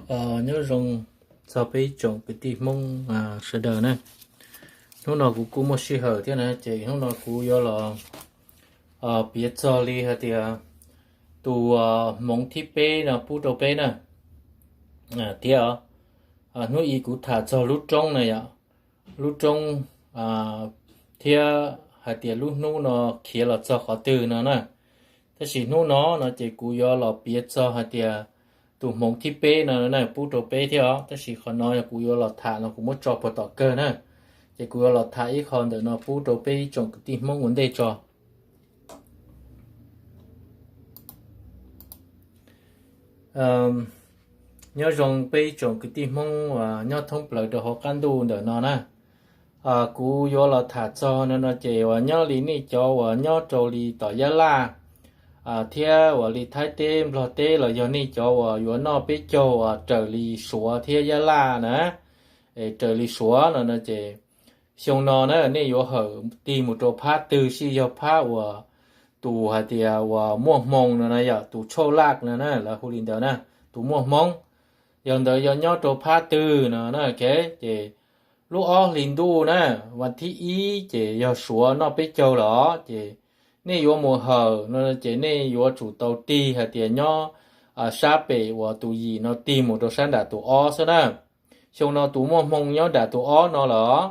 Nyob zoo txog peb ib tsoom kwv tij Hmoob sawv daws na. Hnub no kuv kuj muaj sij hawm thiab na, ces hnub no kuv yuav los piav txog li hais tias tus hmoov thib peb no pub rau peb na. Thiab hnub i kuv tham txog lub roob na yom, lub roob thiab hais tias lub hnub no khiav los txog qhov twg no na. Tab sis hnub no no ces kuv yuav los piav txog hais tias tus hmoov thib peb no na pub rau peb thiab os. Tab sis qhov no yog kuv yuav los tham no kuv muab tso puag tom kawg na, ces kuv yuav los tham ib qho ntawm no pub rau peb ib tsoom kwv tij Hmoob ua ntej tso. Nyob zoo peb ib tsoom kwv tij Hmoob uas nyob thoob plaws rau hauv qab ntuj ntawm no na. Kuv yuav los tham txog no no ces uas nyob li nej cov uas nyob rau li tom Yab Laj thiab uas li Thaib teb Nplog teb los yog nej cov uas yuav noj peb caug uas raws li Suav thiab Yab Laj na, raws li Suav no no ces xyoo no na nej yuav hawm tig mus rau phab twg, sij yog phab uas tus hais tias uas muaj hmoo no na yom, tus tshauj laj no na lawv hu li ntawd na, tus muaj hmoo. Yog ntawd yog nyob rau phab twg no na, ces lub ob hlis ntuj na, vas thib ib ces yog Suav noj peb caug los ces nej yuav mus hawm no ces nej yuav tsum tau tig hais tias nyob sab pem uas tus yim no tig mus rau sab nram tus ob xwb na. Xyoo no tus muaj hmoo nyob nram tus ob no los,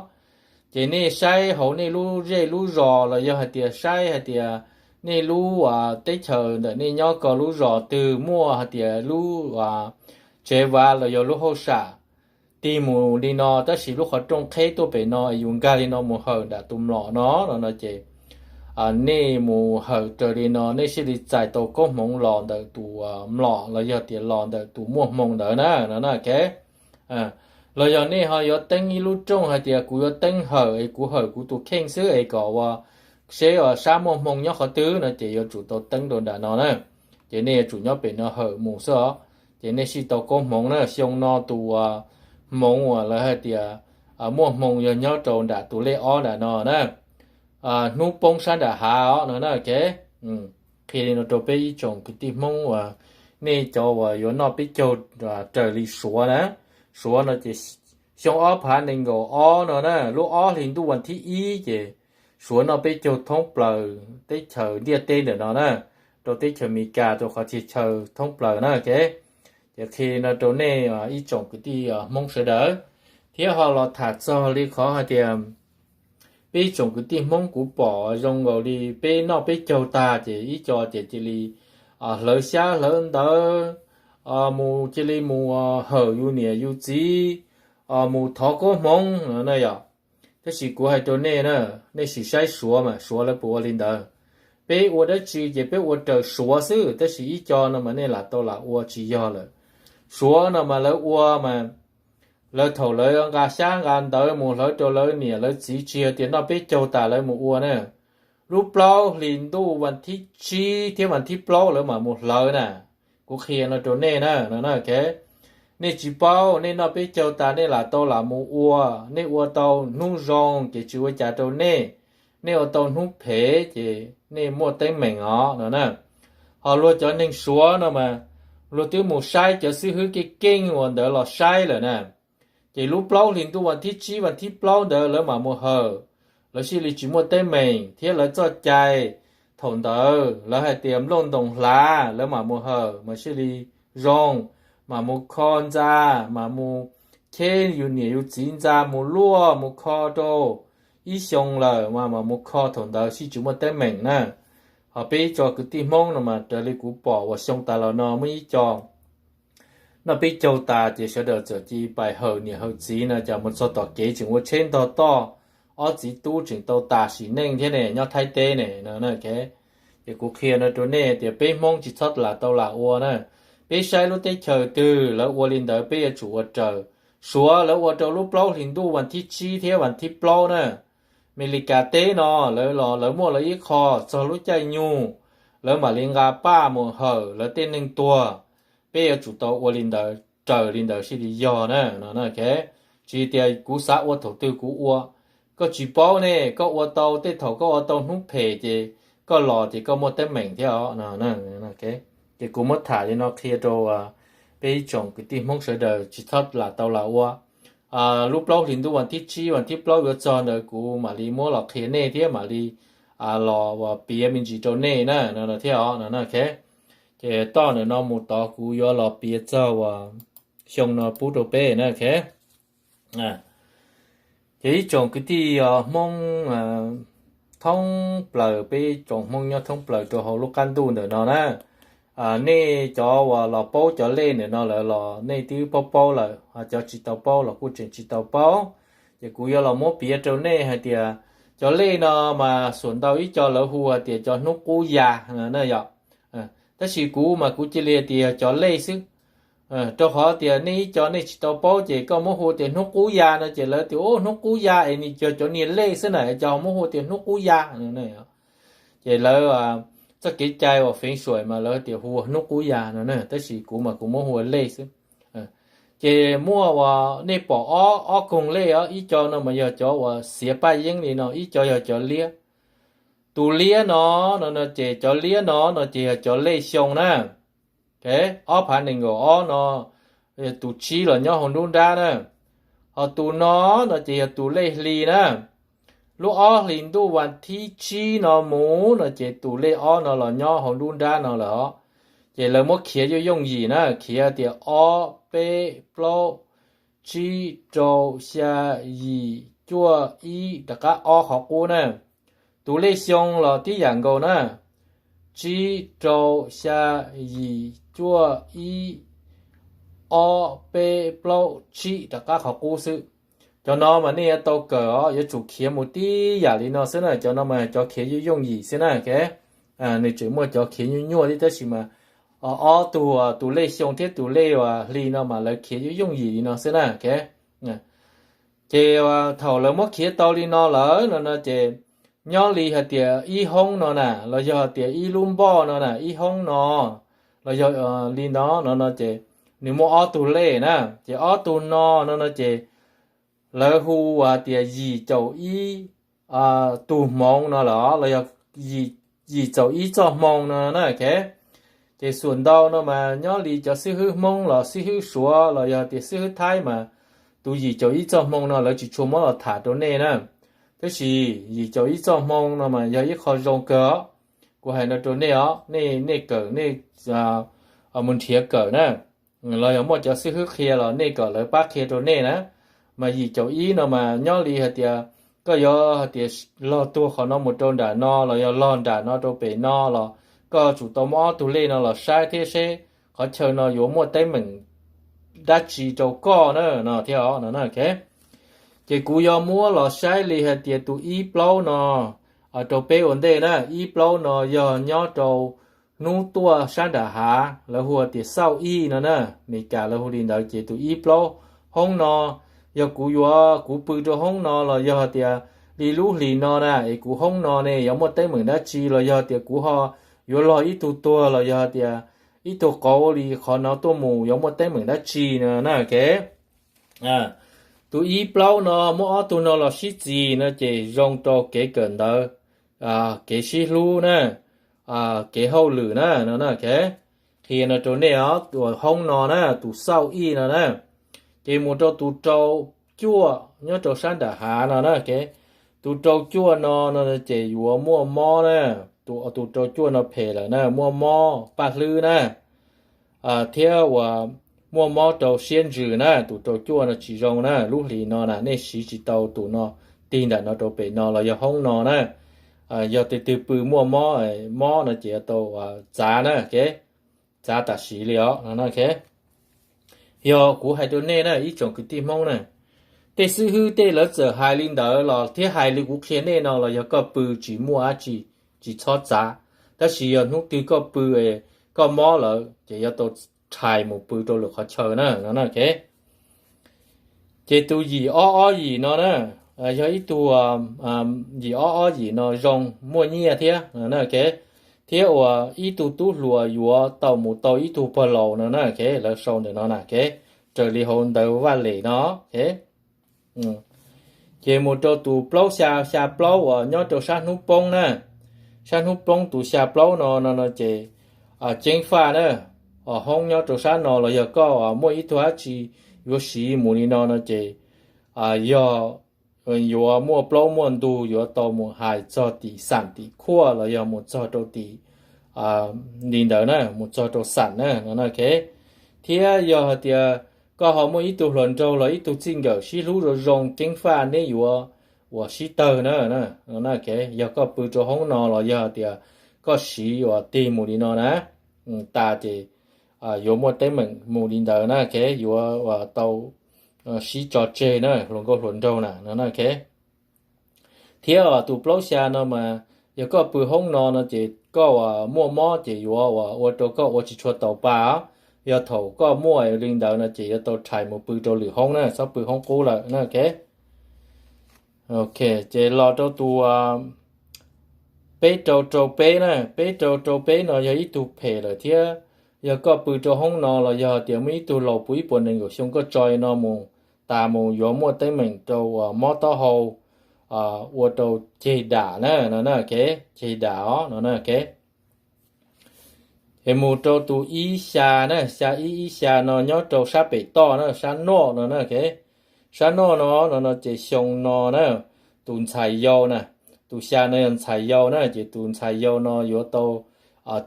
ces nej saib hauv nej lub zej lub zos los yog hais tias saib hais tias nej lub teb chaws ntawm nej nyob ko lub zos twg muaj hais tias lub tsev vav los yog lub hauj sam tig mus li no, tab sis lub qhov rooj qheb tuaj pem no, yus nkag li no mus hawm nram tus mlom no no no ces nej mus hawm raws li no nej thiaj li txais tau koob hmoov los ntawm tus mlom los yog tias los ntawm tus muaj hmoo ntawd na no na. Los yog nej ho yuav teeb ib lub rooj hais tias kuv yuav teeb hawm es kuv hawm kuv tus kheej xwb es kom ua seb sab muaj hmoo nyob qhov twg no ces yuav tsum tau teeb rau nram no na. Ces nej yuav tsum nyob pem no hawm mus xwb os, ces nej thiaj tau koob hmoov na. Xyoo no tus hmoov uas lawv hais tias muaj hmoo yog nyob rau nram tus lej ob nram no na, hnub poob sab nram hav os no na. Qhia li no rau peb ib tsoom kwv tij Hmoob uas nej cov uas yuav noj peb caug raws li Suav na, Suav no ces xyoo ob phav nees nkaum ob no na, lub ob hlis ntuj vas thib ib ces Suav noj peb caug thoob plaws teb chaws ntiaj teb ntawm no na, rau teb chaws Amelikas rau qhov txhia chaw thoob plaws na. Ces qhia no rau nej ib tsoom kwv tij Hmoob sawv daws, thiab ho los tham txog li qhov hais tias peb ib tsoom kwv tij Hmoob kuv pom zoo nkaus li peb noj peb caug tag ces ib co ces cia li hlawv xyab hlawv ntawv mus cia li mus hawm yus niam yus txiv, mus thov koob hmoov no na yom. Tab sis kuv hais rau nej na, nej sim saib Suav mas Suav lawv puas ua li ntawd. Peb ua dab tsi ces peb ua raws Suav xwb, tab sis ib co no mas nej lam tau lam ua tsis yog lawm. Suav no mas lawv ua mas lawv thaum lawv nqa xyab nqa ntawv mus hlawv rau lawv niam lawv txiv tsis yog tias noj peb caug tas lawv mus ua na. Lub plaub hlis ntuj vas thib tsib thiab vas thib plaub lawv mam mus hlawv na. Kuv qhia no rau nej na no na. Nej tsis paub, nej noj peb caug tas nej lam tau lam mus ua, nej ua tau hnub zoo ces tsis ua cas rau nej, nej ua tau hnub phem ces nej muaj teeb meem os no na. Ho luag cov neeg Suav no mas luag twb mus saib cov xib hwb keej keej uas ntawd los saib lawm na. Ces lub plaub hlis ntuj vas thib tsib vas thib plaub ntawd lawv mam mus hawm, lawv thiaj li tsis muaj teeb meem thiab lawv txoj cai thaum ntawd lawv hais tias nplooj ntoos hlav lawv mam mus hawm mas thiaj li zoo, mam mus kho ntxa, mam mus cheb yus niam yus txiv ntxa mus luaj mus kho rau ib xyoo lawm mas mam mus kho thaum ntawd thiaj tsis muaj teeb meem na. Ho peb ib co kwv tij Hmoob no mas raws li kuv pom uas xyoo tas los no muaj ib co noj peb caug tas ces sawv daws txawm cia li pais hawm niam hawm txiv no cas mus txog tom kev tseem ua tsheb ntog toj, ob txiv tub tseem tau tas sim neej thiab ne nyob Thaib teb ne no. Ces kuv qhia no rau nej tias peb Hmoob tsis txhob lam tau lam ua na. Peb saib lub teb chaws twg lawv ua li ntawd peb yuav tsum ua raws. Suav lawv ua rau lub plaub hlis ntuj vas thib tsib thiab vas thib plaub na. Amelikas teb no lawv los lawv muaj lawv ib qho, txog lub caij nyug lawv mam li nqa paj mus hawm lawv tej neeg tuag. Peb yuav tsum tau ua li ntawd, raws li ntawd thiaj li yog na no. Tsis tias kuv xav ua thaum twg kuv ua, koj tsis paub ne, koj ua tau tej thaum koj ua tau hnub phem ces koj los ces koj muaj teeb meem thiab os. Ces kuv muab tham li no qhia rau Peb ib tsoom kwv tij Hmoob sawv daws tsis txhob lam tau lam ua. Lub plaub hlis ntuj vas thib tsib vas thib plaub yuav txog ntawd kuv mam li muab los qhia nej thiab mam li los piav me ntsis rau nej na no thiab os no. Ces toj ntawm no mus tod kuv yuav los piav txog uas xyoo no pub rau peb na. Ces ib tsoom kwv tij Hmoob thoob plaws, peb tsoom Hmoob nyob thoob plaws rau hauv lub qab ntuj ntawm no na, nej cov uas los paub cov lej ntawm no lawm los nej twb paub paub lawm, cov tsis tau paub los kuj tseem tsis tau paub. Ces kuv yuav los muab piav rau nej hais tias cov lej no mas xuam ntau ib co lawv hu hais tias cov hnub qub ya na yom. Tab sis kuv mas kuv cia li tias yog cov lej xwb, rau qhov tias nej ib co nej tsis tau paub ces koj muab hu tias hnub qub ya no ces lawv tias hnub qub ya es nws yog cov niag lej xwb na es cov muab hu tias hnub qub ya. Ces lawv txoj kev cai uas feev suam mas lawv tias hu hnub qub ya no na, tab sis kuv mas kuv muab hu ua lej xwb. Ces muaj uas nej pom ob ob koog lej os, ib co no mas yog cov uas xiav paj yeeb li no, ib co yog cov liab. Tus liab no no no ces cov liab no no ces yog cov lej xyoo na. Ob phav nees nkaum ob no, tus tsib los nyob hauv nruab nrab na. Ho tus no no ces yog tus lej hli na. Lub ob hlis ntuj vas thib tsib no mus no ces tus lej ob no los nyob hauv nruab nrab no lawm os. Ces lawv muab khiav yooj yooj yim na, khiav tias ob, peb, plaub, tsib, rau, xya, yim, cuaj, ib, rov qab ob qhov qub na. Tus lej xyoo los tib yam nkaus na, tsib, rau, xya, yim, cuaj, ib, ob, peb, plaub, tsib, rov qab qhov qub xwb. Cov no mas nej yuav tau kawm os, yuav tsum khiav mus tib yam li no xwb na, cov no mas cov khiav yooj yooj yim xwb na. Nws tseem muaj cov khiav nyuaj nyuaj thiab tab sis mas ob tug, tus lej xyoo thiab tus lej hli no mas lawv khiav yooj yooj yim li no xwb na. Ces thaum lawv muab khiav tau li no lawm no no ces nyob li hais tias ib hoob no na los yog hais tias ib lub npoj no na, ib hoob no los yog li no no no ces nws muaj ob tug lej na. Ces ob tug no no no ces lawv hu hais tias yim caum ib tug hmoov no los los yog yim caum ib txoj hmoo no na. Ces xuam ntau no mas nyob li cov xib hwb Hmoob los xib hwb Suav los yog tias xib hwb Thaib mas tus yim caum ib txoj hmoo no lawv tsis tshua muab los tham rau nej na. Tab sis yim caum ib txoj hmoo no mas yog ib qho zoo kawg os. Kuv hais no rau nej os, nej nej kawm nej mus nrhiav kawm na, los yog muaj cov xib hwb qhia los nej kom lawv pab qhia rau nej na. Mas yim caum ib no mas nyob li hais tias koj yuav hais tias log tuag qhov no mus rau nram no los yog log nram no rau pem no los koj tsum tau muab ob tug lej no los saib thiab seb qhov chaw no yuav muaj teeb meem dab tsi rau koj na no thiab os no. Ces kuv yuav muab los saib li hais tias tus ib plaub no rau peb ua ntej na. Ib plaub no yog nyob rau hnub tuaj sab nram hav, lawv hu tias xauj ij no na, Meskas lawv hu li ntawd. Ces tus ib plaub hoob no yog kuv yuav kuv pw rau hoob no los yog tias li lub hlis no na es kuv hoob no ne yuav muaj teeb meem dab tsi los yog tias kuv ho yuav log ib tug tuag los yog tias ib tug qauv li qhov no tuaj mus yuav muaj teeb meem dab tsi no na. Tus ib plaub no muab ob tug no los sib txis no ces zoo rau kev kawm ntawv, kev sib hlub na, kev hauj lwm na no na. Qhia no rau nej os, tus hoob no na, tus xauj ij no na, ces mus rau tus rau cuaj nyob rau sab nram hav no na. Tus rau cuaj no no ces yuav muaj mob na, tus rau cuaj no phem lawm na, muaj mob paj hlwb na, thiab uas muaj mob rau siab ntsws na. Tus rau cuaj no tsis zoo na, lub hlis no na nej siv tsis tau tus no tig nram no rau pem no los yog hoob no na. Yog tus twg pw muaj mob, mob no ces yuav tau txav na, txav tam sim li os. Yog kuv hais rau nej na ib tsoom kwv tij Hmoob na, tej xib hwb tej lawv txawm hais li ntawd los thiab hais li kuv qhia nej no los yog koj pw tsis muaj dab tsi, tsis txhob txav. Tab sis yog hnub twg koj pw, koj mob lawm ces yuav tau rhais mus pw rau lwm qhov chaw na no. Ces tus yim ob ob yim no na, yog ib tug, yim ob ob yim no zoo muaj nyiaj thiab no. Thiab uas ib tug tub hluas yuav tau mus tau ib tug pog laus no na. Lawv sau ntawm no na, raws li hauv ntawv Vaj Lem no. Ces mus rau tus plaub xya, xya plaub uas nyob rau sab hnub poob na. Sab hnub poob tus xya plaub no no no ces ceeb faj na, hoob nyob rau sab no los yog koj muaj ib tug dab tsi yuav siv mus li no no ces yog yuav muaj plaub muaj ntug yuav tau mus hais txog tim xam tim khuaj los yog mus txog rau tim li ntawd na, mus txog rau xam na no na, ok. Thiab yog hais tias koj ho muaj ib tug hluas nraug los ib tug txij nkawm sib hlub zoo zoo ceev faj neb yuav uas sib tawg na, yog koj pw rau hoob no los yog hais tias koj siv uas tig mus li no na, tas ces yuav muaj teeb meem mus li ntawd na, ok, yuav uas tau sib tso tseg na, hluas nkauj hluas nraug na no na, ok. Thiab tus plaub xya no mas yog koj pw hoob no no ces koj uas muaj mob ces yuav uas ua rau koj ua tsis tshua tau pa. Yog thaum koj muaj li ntawd no ces yuav tau rhais mus pw rau lwm hoob na, txhob pw hoob qub lawm na, ok. Ok, ces los rau tus peb rau rau peb na, peb rau rau peb no yog ib tug phem lawm thiab. Yog koj pw rau hoob no los yog tias muaj ib tug laus puv ib puas nees nkaum xyoo koj tso no mus, tas mus yuav muaj teeb meem rau uas mob taub hau, ua rau ceg dam na no na, ok, ceg dam os no na, ok. Es mus rau tus ib xya na, xya ib ib xya no nyob rau sab pem toj na, sab noj no na, ok. Sab noj no no no ces xyoo no na, tus ntxhais yau na, tus xya no yog ntxhais yau na, ces tus ntxhais yau no yuav tau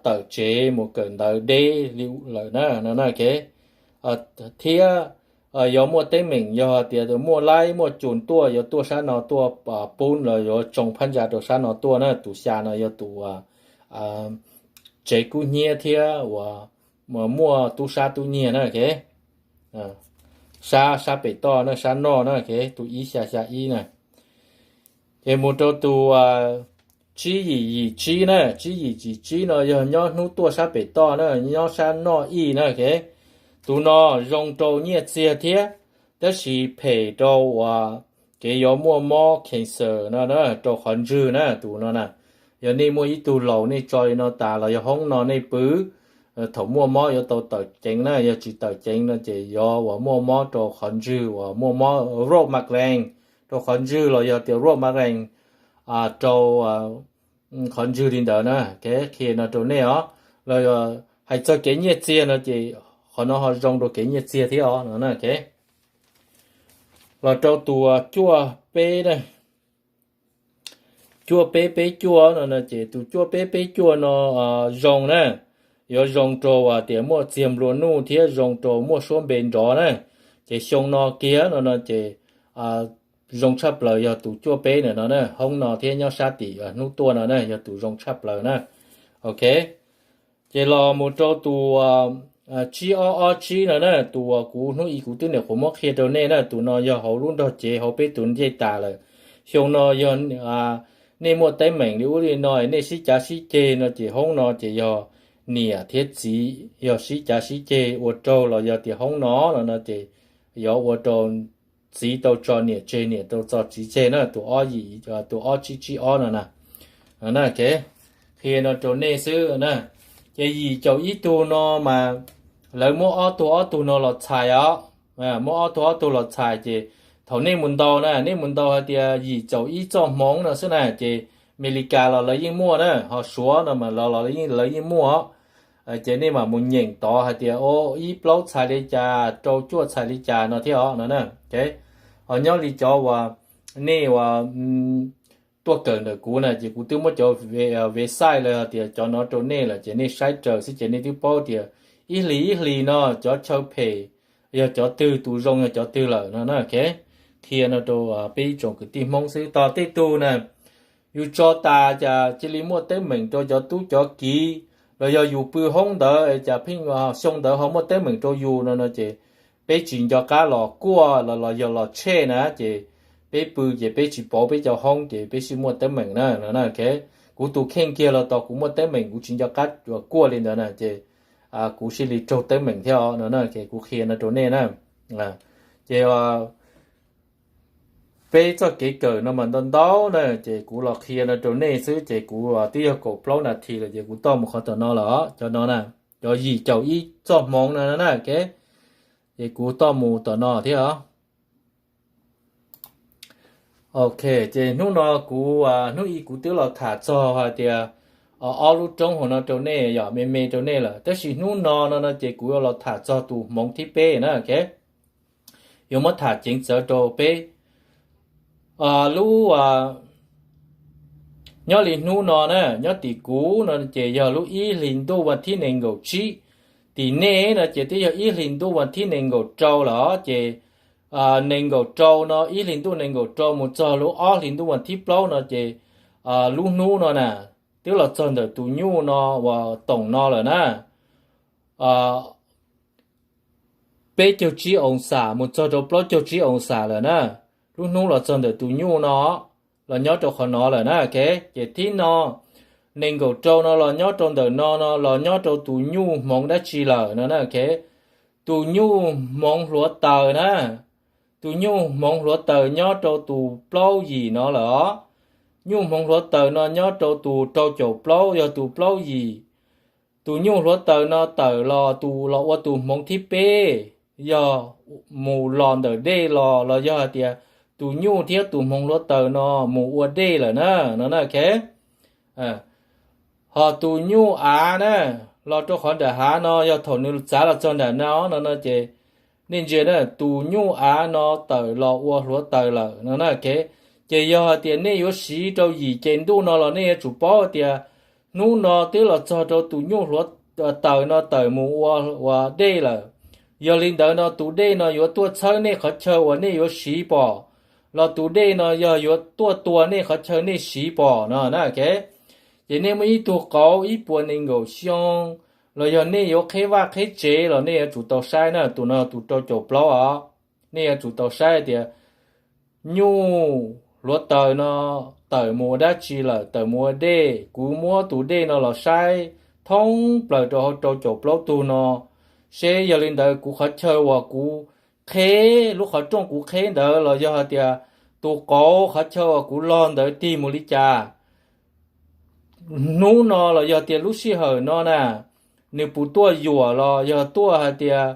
tawm tsev mus kawm ntawv deb li lawm na no na, ok. Thiab yuav muaj teeb meem yog tias muaj laib muaj cus tuaj, yuav tuaj sab no tuaj pub los yuav tsoo phab ntsa rau sab no tuaj na, tus xya no yog tus tsev kub hnyiab thiab uas muaj tub sab tub nyiag na, ok. Sab, sab pem toj na, sab noj na, ok, tus ib xya xya ib na. Ces mus rau tus tsib yim yim tsib na, tsib yim yim tsib no yog nyob hnub tuaj sab pem toj na, nyob sab noj ib na, ok. Tus no zoo rau nyiaj txiag thiab, tab sis phem rau uas kev yuav muaj mob cancer no na, rau qhov ntswg na, tus no na. Yog nej muaj ib tug laus nej tso li no tas los yog hoob no nej pw, thaum muaj mob yuav tau tawm ceev na, yog tsis tawm ceev no ces yuav uas muaj mob rau qhov ntswg uas muaj mob roj ma lees rau qhov ntswg los yog tias roj ma lees rau qhov ntswg li ntawd na, ok, qhia no rau nej os. Los hais txog kev nyiaj txiag no ces qhov no ho zoo rau kev nyiaj txiag thiab os no na, ok. Los rau tus cuaj peb na, cuaj peb peb cuaj no no ces tus cuaj peb peb cuaj no zoo na, yuav zoo rau uas tias muaj txiag nplua nuj thiab zoo rau muaj suab npe nrov na. Ces xyoo no kiag no no ces zoo tshaj plaws yog tus cuaj peb na no na, hoob no thiab nyob sab tim hnub tuaj no na yog tus zoo tshaj plaws na, ok. Ces los mus rau tus tsib ob ob tsib no na, tus uas kuv hnub ib kuv twb nyuam qhuav muab qhia rau nej na, tus no yog hauv lub nrog cev hauv peb tus ncej tas lawm. Xyoo no yog nej muaj teeb meem li ub li no nej sib cav sib ceg no ces hoob no ces yog niam thiab txiv yog sib cav sib ceg ua raug los yog tias hoob no no no ces yuav ua rau txiv tau tso niam tseg, niam tau tso txiv tseg na, tus ob yim, tus ob tsib tsib ob no na. Na, qhia no rau nej xwb na. Ces yim caum ib tug no mas lawv muab ob tug ob tug no los txhais os. Muab ob tug ob tug los txhais ces thaum nej mus ntaus na, nej mus ntaus hais tias yim caum ib txoj hmoov no xwb na ces Amelikas los lawv yeej muaj na, ho Suav no mas los los lawv yeej muaj os. Ces nej mam mus nyeem tod hais tias o, ib plaub txhais li cas, rau cuaj txhais li cas no thiab os no na. Ho nyob li cov uas nej uas tuaj kawm ntawm kuv na ces kuv twb muab cov website los hais tias cov no rau nej lawm ces nej saib raws xwb ces nej twb paub tias ib hlis ib hlis no cov chaw phem yog cov twg, tus zoo yog cov twg lawm no na. Qhia no rau peb ib tsoom kwv tij Hmoob xwb. Tos tej tug na, yus tso tas cas cia li muaj teeb meem rau cov tub cov kiv, los yog yus pw hoob ntawd cas pheej xyoo ntawd ho muaj teeb meem rau yus no no ces peb tsis nco qab los kuaj los yog los tshem na ces peb pw ces peb tsis pauv peb cov hoob ces peb sib muaj teeb meem na no na. Kuv tus kheej kiag los tos kuv muaj teeb meem kuv tsis nco qab kuaj li ntawd na ces kuv sib li raug teeb meem thiab os no na. Kuv qhia no rau nej na. Ces peb txoj kev kawm no mas ntau ntau na ces kuv los qhia no rau nej xwb ces kuv twb yog kaum plaub nas this lawm ces kuv toj mus qhov tom no lawm os. Cov no na, cov yim caum ib txoj hmoov no na, ces kuv toj mus tom no thiab os. Ok, ces hnub no kuv, hnub ib kuv twb los tham txog hais tias ob lub roob hauv no rau nej, yog me me rau nej lawm. Tab sis hnub no no no ces kuv yuav los tham txog tus hmoov thib peb na, ok. Yuav muab tham ceev txawv rau peb. Lub, nyob li hnub no na, nyob tim kuv no ces yog lub ib hlis ntuj vas thib nees nkaum tsib. Tim nej no ces twb yog ib hlis ntuj vas thib nees nkaum rau lawm, ces nees nkaum rau no, ib hlis ntuj nees nkaum rau mus txog lub ob hlis ntuj vas thib plaub no ces lub hnub no na, twb los txog ntawm tus nyuj no uas toom no lawm na. Peb caug tsib oo xam mus txog rau plaub caug tsib oo xam lawm na. Lub hnub los txog ntawm tus nyuj no, los nyob rau qhov no lawm na, ok. Ces thib no, nees nkaum rau no los nyob rau ntawm no no los nyob rau tus nyuj hmoov dab tsi lawm no na, ok. Tus nyuj hmoov hluav taws na, tus nyuj hmoov hluav taws nyob rau tus plaub yim no lawm os. Nyuj hmoov hluav taws no nyob rau tus rau caum plaub, yog tus plaub yim. Tus nyuj hluav taws no tawm los tus los ua tus hmoov thib peb, yog mus los ntawm dej los, los yog hais tias tus nyuj thiab tus hmoov hluav taws no mus ua dej lawm na, no na, ok. Ho tus nyuj av na, los rau qhov nram hav no, yog thaum nws txav los txog nram no no no ces nej ntsia na, tus nyuj av no tawm los ua hluav taws lawm no na, ok. Ces yog hais tias nej yuav siv rau yim ces ntuj no los nej yuav tsum paub tias hnub no twb los txog rau tus nyuj hluav taws no tawm mus ua, ua dej lawm. Yog li ntawd no tus dej no yuav tuaj txhawb nej qhov chaw uas nej yuav siv pom, los tus dej no yog yuav tuaj tua nej qhov chaw nej siv pom no na, ok. Ces nej muaj ib tug qauv ib puas nees nkaum xyoo, los yog nej yuav qheb vaj qheb tsev los nej yuav tsum tau saib na, tus no tus rau caum plaub os. Nej yuav tsum tau saib tias nyuj hluav taws no tawm mus ua dab tsi lawm, tawm mus ua dej. Kuv muab tus dej no los saib thoob plaws rau hauv rau caum plaub tug no, seb yog li ntawd kuv qhov chaw uas kuv qheb, lub qhov rooj kuv qheb ntawd los yog hais tias tus qauv qhov chaw uas kuv log ntawd tig mus li cas hnub no los yog tias lub sij hawm no na, nws puas tuaj yuam los yog tuaj hais tias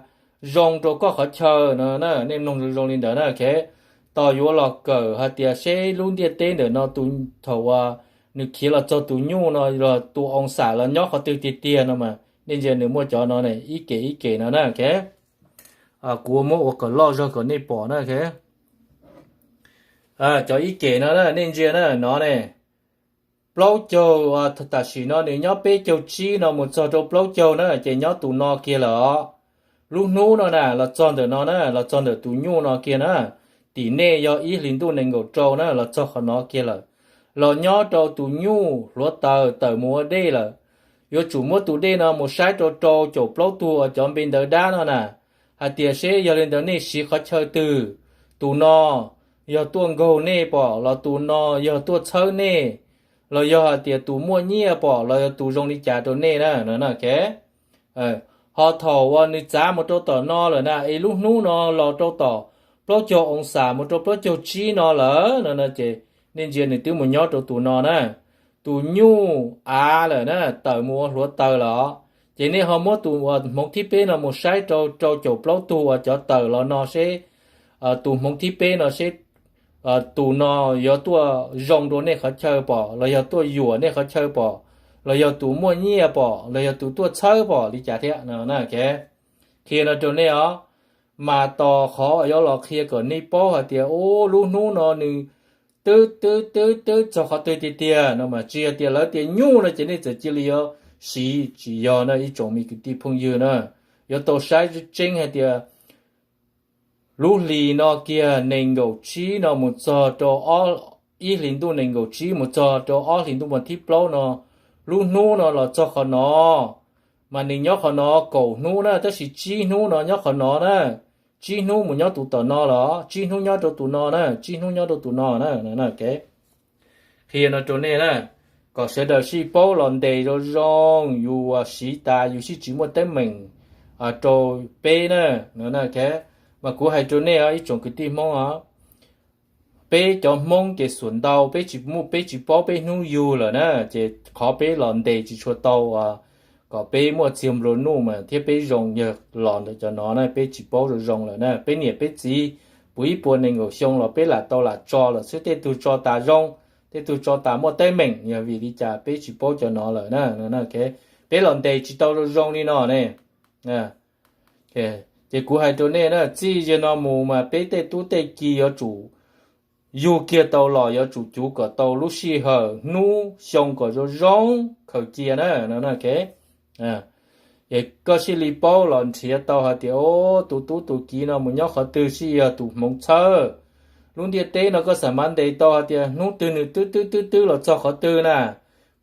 zoo rau koj qhov chaw no na, nej mloog zoo zoo li ntawd na, ok. Tos yuav los kawm hais tias seb lub ntiaj teb ntawm no tus, thaum uas nws khiav los txog tus nyuj no los tus oo xam los nyob qhov twg tiag tiag no mas nej ntsia nws muaj cov no ne, ib kem ib kem no na, ok. Kuv muab ua kom loj zog kom nej pom na, ok. Cov ib kem no na, nej ntsia na, no ne, plaub caug, tam sim no nws nyob peb caug tsib no mus txog rau plaub caug na, ces nyob tus no kiag lawm os. Lub hnub no na, los txog ntawm no na, los txog ntawm tus nyuj no kiag na, tim nej yog ib hlis ntuj nees nkaum rau na, los txog qhov no kiag lawm. Los nyob rau tus nyuj hluav taws tawm mus ua dej lawm. Yuav tsum muab tus dej no mus saib rau rau caum plaub tug uas cov npe ntawv dab no na, hais tias seb yog li ntawd nej siv qhov chaw twg, tus no yog tuaj nkaug nej pom los tus no yog tuaj txhawb nej, los yog hais tias tus muaj nyiaj pom los yog tus zoo li cas rau nej na, no na, ok. Ho thaum uas nws txav mus rau tom no lawm na, es lub hnub no los rau tom plaub caug oo xam mus rau plaub caug tsib no lawm no, ces nej ntsia nws twb mus nyob rau tus no na, tus nyuj av lawm na, tawm mus ua hluav taws lawm os. Ces nej ho muab tus uas hmoov thib peb no mus saib rau rau caum plaub tug uas cov tawm los no seb, tus hmoov thib peb no seb tus no yuav tuaj zoo rau nej qhov chaw pom los yog tuaj yuam nej qhov chaw pom, los yog tus muaj nyiaj pom los yog tus tuaj txhawb pom li cas thiab no na, ok. Qhia no rau nej os, mas tos qhov yuav los qhia kom nej paub hais tias ub, lub hnub no nws twb twb twb twb txog qhov twg tiag tiag no mas tsis hais tias lawv tias nyuj no ces nej txawm cia li yuav siv, tsis yog na ib tsoom me kwv tij phooj ywg na. Yuav tau saib tseeb hais tias lub hlis no kiag nees nkaum tsib no mus txog rau ib hlis ntuj nees nkaum tsib mus txog rau ob hlis ntuj vas thib plaub no, lub hnub no los txog qhov no, mas nws nyob qhov no kaum hnub na, tab sis tsib hnub no nyob qhov no na, tsib hnub mus nyob tus tom no los tsib hnub nyob rau tus no na, tsib hnub nyob rau tus no na, ok. Qhia no rau nej na, kom sawv daws sib paub los ntes zoo zoo, yus siv tas yus sib tsis muaj teeb meem rau peb na, no na, ok. Mas kuv hais rau nej os ib tsoom kwv tij Hmoob os, peb cov Hmoob ces xuam ntau peb tsis muaj, peb tsis paub peb hnub yug lawm na, ces qhov peb los ntes tsis tshua tau kom peb muaj txiag nplua nuj mas thiab peb zoo yog los ntawm cov no na, peb tsis paub zoo zoo lawm na. Peb niam peb txiv puv ib puas nees nkaum xyoo los peb lam tau lam tso lawm xwb, tej tug tso tas zoo, tej tug tso tas muaj teeb meem, yog vim li cas peb tsis paub cov no lawm na. Peb los ntes tsis tau zoo zoo li no ne. Ces kuv hais rau nej na, txij zaum no mus mas peb tej tub tej ki yuav tsum yug kiag tau los yuav tsum cuv kom tau lub sij hawm hnub xyoo kom zoo zoo khaws cia na. Es koj thiaj li paub los nrhiav tau hais tias, o, tus tub tus ki no mus nyob qhov twg, thiaj yog tus hmoov txhawb. Lub ntiaj teb no koj xam mas ntes tau hais tias hnub twg nws twb twb twb twb los txog qhov twg na.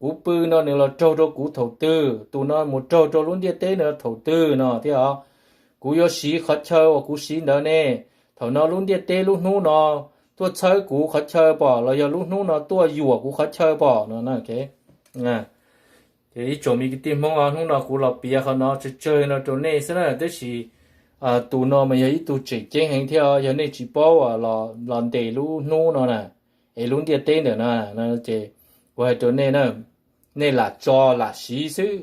Kuv pw no nws los raug rau kuv thaum twg, tus no mus raug rau lub ntiaj teb no thaum twg no thiab os. Kuv yuav siv qhov chaw uas kuv siv ntawd ne, thaum no lub ntiaj teb lub hnub no tuaj txhawb kuv qhov chaw pom los yog lub hnub no tuaj yuam kuv qhov chaw pom no. Ces ib tsoom me kwv tij Hmoob os, hnub no kuv los piav qhov no tsawg tsawg no rau nej xwb na, tab sis tus no mas yog ib tug tseem ceeb heev thiab, yog nej tsis paub los ntes lub hnub no na, es lub ntiaj teb ntawm no, ces kuv hais rau nej na, nej lam tso lam siv xwb,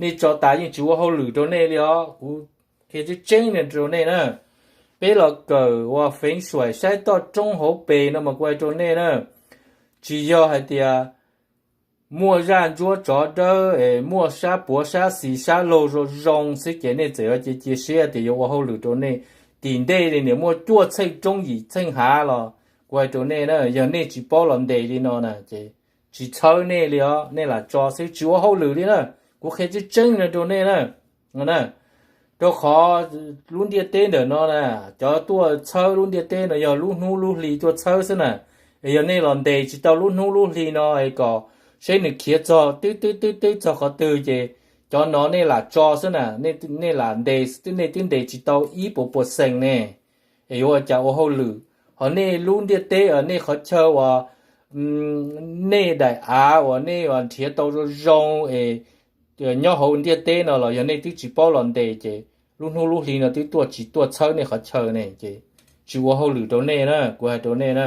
nej tso tas yeej tsis ua hauj lwm rau nej li os. Kuv qhia tseeb tseeb rau nej na, peb los kawm ua feev xyuam saib toj roob hauv pes no mas kuv hais rau nej na, tsis yog hais tias muaj zaj ntsuab tsov dawb es muaj sab puav sab xis sab laug zoo zoo xwb ces nej txawm yuav cia cia siab tias yuav ua hauj lwm rau nej. Tim ntej li nim muaj cuaj txheej roob yim txheej hav los kuv hais rau nej na, yog nej tsis paub los ntes li no na ces tsis txhawb nej li os, nej lam tso xwb tsis ua hauj lwm li na. Kuv qhia tseeb tseeb no rau nej na. Rau qhov lub ntiaj teb ntawm no na, cov tuaj txhawb lub ntiaj teb no yog lub hnub lub hli tuaj txhawb xwb na. Es yog nej los ntes tsis tau lub hnub lub hli no es kom seb nws khiav txog twb twb twb twb txog qhov twg ces cov no nej lam tso xwb na, nej lam ntes, nej twb ntes tsis tau ib puas puas xees ne. Es yuav ua cas ua hauj lwm? Ho nej lub ntiaj teb, nej qhov chaw uas nej daim av uas nej nrhiav tau zoo zoo es nyob hauv ntiaj teb no los yog nej twb tsis paub los ntes ces lub hnub lub hli no twb tuaj tsis tuaj txhawb nej qhov chaw ne ces tsis ua hauj lwm rau nej na, kuv hais rau nej na.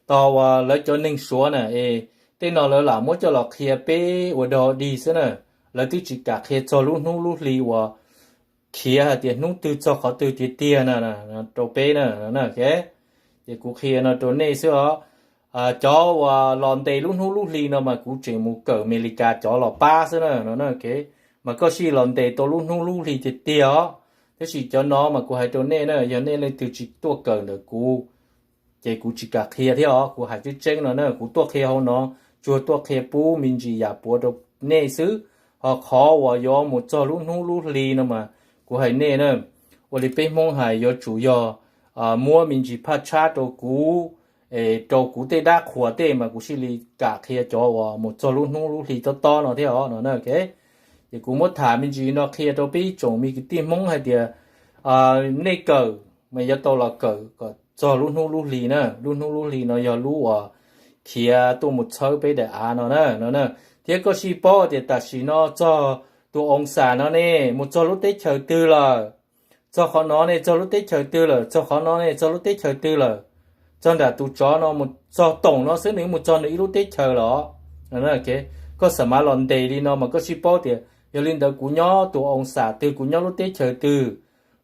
Tog uas lawv cov neeg Suav na es tej no lawv lam muab coj los qhia peb ua dog dig xwb na. Lawv twb tsis kam qhia txog lub hnub lub hli uas khiav hais tias hnub twg txog qhov twg tiag tiag na rau peb na. Ces kuv qhia no rau nej xwb os. Cov uas los ntes lub hnub lub hli no mas kuv tseem mus kawm Amelikas cov los pab xwb na no. Mas koj sim los ntes tau lub hnub lub hli tiag tiag os. Tab sis cov no mas kuv hais rau nej na, yog nej leej twg tsis tuaj kawm ntawm kuv ces kuv tsis kam qhia thiab os. Kuv hais tseeb tseeb no na, kuv tuaj qhia hauv no tsuas tuaj qhia pub me ntsis yam puav rau nej xwb. Ho qhov uas yuav mus txog lub hnub lub hli no mas kuv hais nej na, ua li peb Hmoob hais yuav tsum yog muab me ntsis phaj tshab rau kuv, es rau kuv tej dab qhuas tej mas kuv thiaj li kam qhia cov uas mus txog lub hnub lub hli tob tob no thiab os no na. Ces kuv muab tham me ntsis no qhia rau peb ib tsoom me kwv tij Hmoob hais tias nej kawm mas yuav tau los kawm kom txog lub hnub lub hli na. Lub hnub lub hli no yog lub uas khiav tuaj mus txhawb peb daim av no na no na. Thiab koj sim paub tias tam sim no txog tus oo xam no ne mus txog lub teb chaws twg lawm, txog qhov no ne txog lub teb chaws twg lawm, txog qhov no ne txog lub teb chaws twg lawm, txog nram tus tsov no mus txog toom no xwb nws mus txog nws ib lub teb chaws lawm. Koj xam mas los ntes li no mas koj sim paub tias yog li ntawd kuv nyob tus oo xam twg, kuv nyob lub teb chaws twg,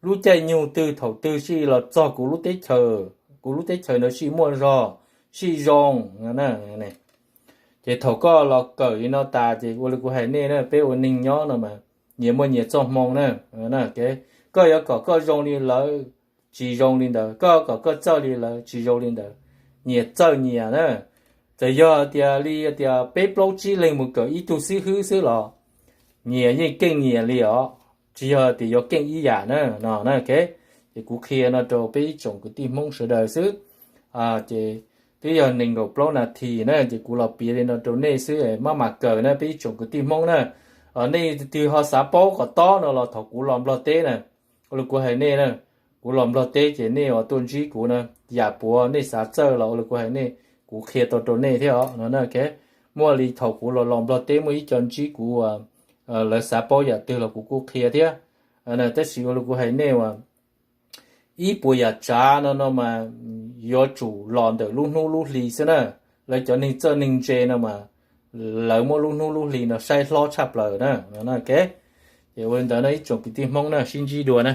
lub caij nyoog twg thaum twg sim los txog kuv lub teb chaws, kuv lub teb chaws ntawd sim muaj zog, sim zoo. Ces thaum koj los kawm li no tas ces ua li kuv hais nej na, peb ua neeg nyob no mas nyias muaj nyias txoj hmoo na. Koj yuav kom koj zoo li lawv, tsis zoo li ntawd. Koj yuav kom koj txawj li lawv, tsis zoo li ntawd. Nyias txawj nyias na. Txawm yog tias li tias peb plaub tsib leeg mus kawm ib tug xib hwb xwb los nyias yeej keej nyias li os, tsis yog tias yuav keej ib yam na no. Ces kuv qhia no rau peb ib tsoom kwv tij Hmoob sawv daws xwb. Ces twb yog nees nkaum plaub nas this na, ces kuv los piav li no rau nej xwb, maj mam kawm na peb ib tsoom kwv tij Hmoob na. Nej twg ho xav paub kom tob no los thaum kuv los Nplog teb na, ua li kuv hais nej na, kuv los Nplog teb ces nej uas tuaj ntsib kuv na, yam puav nej xav txawj los ua li kuv hais nej, kuv qhia tau rau nej thiab os no. Muaj li thaum kuv los los Nplog teb muaj ib co ntsib kuv, lawv xav paub yam twg los kuv kuj qhia thiab. Tab sis ua li kuv hais nej uas ib puas yam tsav no no mas yuav tsum los ntawm lub hnub lub hli xwb na. Lawv cov neeg txawj neeg ntse no mas lawv muab lub hnub lub hli no saib hlob tshaj plaws na. Ces ua li ntawd no ib tsoom kwv tij Hmoob na, sib ntsib dua na.